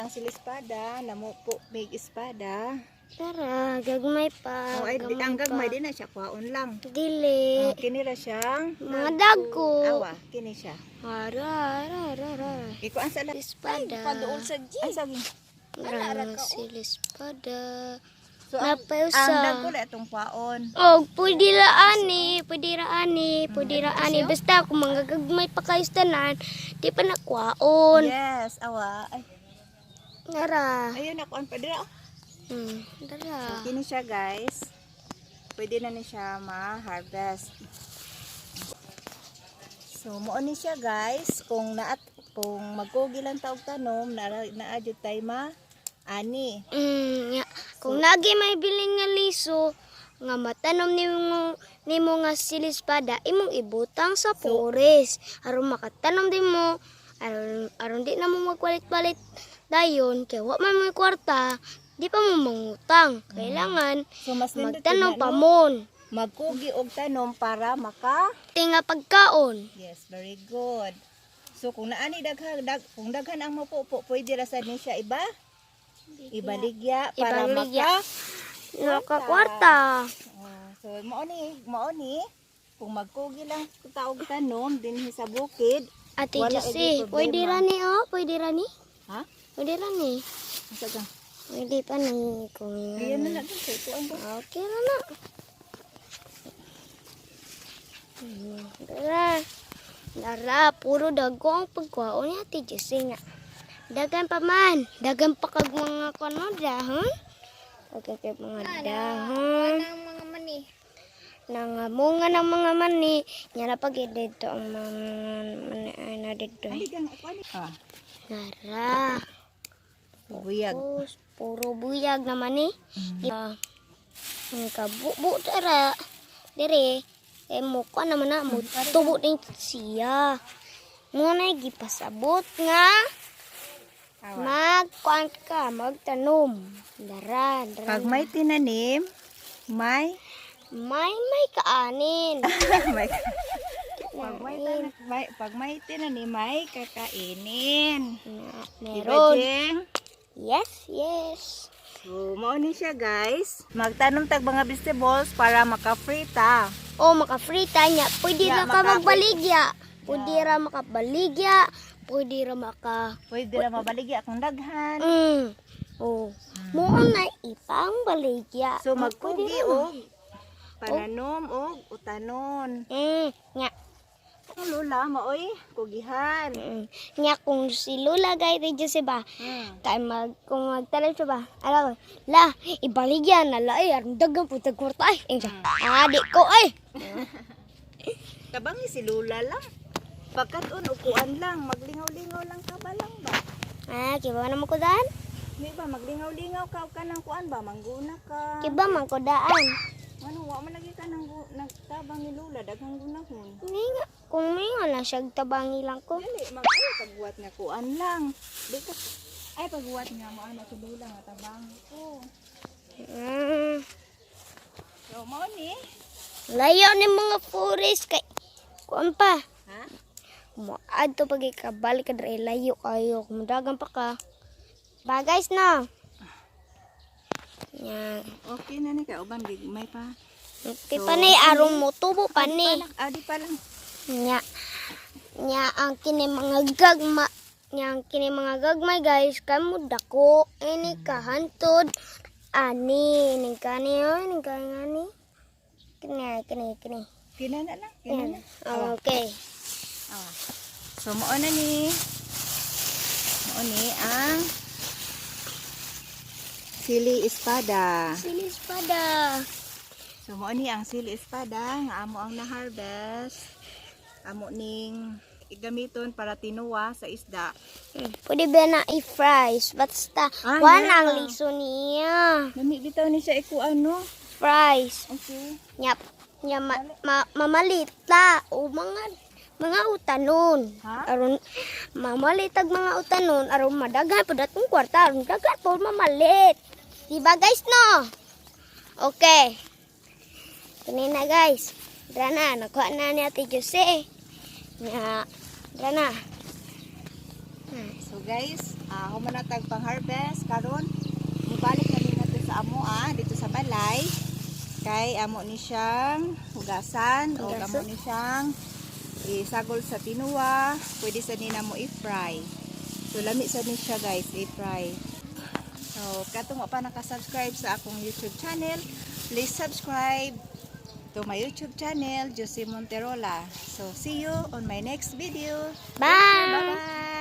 ang sili espada, namupo mig espada. Tara, gagmay pa. Oh, ay, gamay ang gagmay pa. di na siya kwaon lang. Dili. Oh, kini ra siyang Mga dagko. Awa, kini siya. Ara, ara, ara, ara. Ikuan sa la. Espada. Paduol sa G. Ay, sagi. Ara ang sili espada. So, ang, Napayusa. ang dagko na itong kwaon. Oh, pwede ra ani, pwede ra ani, pwede ra ani. Basta kung mga gagmay pa kayo sa tanan, di pa nakwaon. Yes, awa. Ay, Nara. ayun nakuan pa dira. Oh. Dara. Kini siya, guys. Pwede na ni siya ma-harvest. So, mao ni siya, guys, kung naat kung magkugi lang taog tanom, naa naa jud tay ma ani. Ya. Kung lagi may bilin nga liso, nga matanom nimo nimo nga silispada, imong ibutang sa forest aron makatanom din mo, aron aron di na mo magpalit-palit dayon kay wa man mo'y kwarta, di pa mo mangutang. Kailangan So mas nindot magtanom yun na, pa no? mon. Magkugi og tanom para maka Tinga pagkaon. Yes, very good. So kung naani daghan dag, kung daghan ang mapupo, pwede ra sad ni siya iba ibaligya para Ibaligya. maka Nakakwarta. Oh, so mao ni kung magkugi lang taog tanom dinhi sa bukid, Ate wala Jose, gyud pwede problema. ra ni oh, pwede ra ni. Ha? Pwede ra ni. Asa ka? Pwede pa ni kung Ayan na lang sa ikuan ba? Okay na na. Dara. Dara, puro dago ang pagkuhaon ni Ate Jose nga. Dagan pa man. Dagan pa kag mga kuno dahon. Dagan kag mga dahon. Ang mga mani. Nangamunga ng mga mani. Nya na pag dito ang mga mani ay na dito. Haligang ako ani. Ah, Nara. buyag. Pus, puro buyag naman eh. Ah, ang kabubo tara. Dire, eh mukha naman na mo tubo din siya. Mo na gipasabot nga magkuan ka, magtanom. Dara, dara. Pag may tinanim, may May kaanin. may pag may tinanim, may kakainin. Na, Diba, meron. Jeng? Yes. So, mao ni siya, guys. Magtanom tag mga vegetables para maka-free ta. O maka-free ta niya. Pwede Ya, ra ka magbaligya. Pwede ra makabaligya. Pwede ra maka Pwede ra mabaligya kung daghan. Oh. Mo na ipang baligya. So magkugi Pwede ra. og pananom og utanon. Nya. Ang lola maoy kugihan. Nya kung si Lola gay di si ba. Kay mag kung magtanim siya ba. Alam la ibaligya na la ay aron dagan pud tag kwarta ay. Ingon siya, Ah, di ko ay. Tabangi si lola lang. Pagkat-on upuan lang, maglingaw-lingaw lang ka ba lang ba? Ah, kiba na mo ko daan? Di ba maglingaw-lingaw ka og kanang kuan ba mangguna ka. Kiba man ko daan. Ano wa man lagi ka nang nagtabang ni lola daghang gunahon. May nga, kung may nga lang siya tabangi lang ko. Dili mag ay pagbuhat nga kuan lang. Di ka ay pagbuhat nga mo ana si lola nga tabang ko. So mao ni. Layo ni mga forest kay kuan pa. Ha? Moadto pag ikabalik ka dre layo kayo kumudagan pa ka. Ba guys no. Yan. Okay na ni kay uban gigmay pa. Okay pa ni aron mo tubo pa ni. Ah, di pa lang. Nya. Nya ang kini mga gagma. Nya ang kini mga gagmay guys kamo dako ini kahantod ani ning kani oh ning kani ani. Kini kini kini. Kinana lang, kinana. Yan. Okay. Ah. So mao na ni. Mao ni ang sili espada. Sili espada. So mao ni ang sili espada nga amo ang na-harvest. Amo ning gamiton para tinuwa sa isda. Pwede ba na i-fries? Basta, Ah, kuan yeah. ang liso niya. Lami bitaw ni siya ikuan no. Fries. Okay. Nya, nya ma, ma, mamalita o mga utanon. Ha? Aron mamalitag mga utanon aron madaghan pud atong kwarta aron daghan po mamalit. Diba guys no? Okay. Kini na guys. Dra na, nakuha na ni Ate Jose. Nya, dra na. So guys, Human na tag pang harvest karon. Mubalik na ni nato sa amo dito sa balay. Kay amo ni siyang hugasan o amo Hugasan. ni siyang isagol sa tinuwa, pwede sa ni namo i-fry. So lami sa ni siya, guys, i-fry. So katong wa pa naka-subscribe sa akong YouTube channel, please subscribe to my YouTube channel, Josie Monterola. So see you on my next video. Bye. Bye-bye.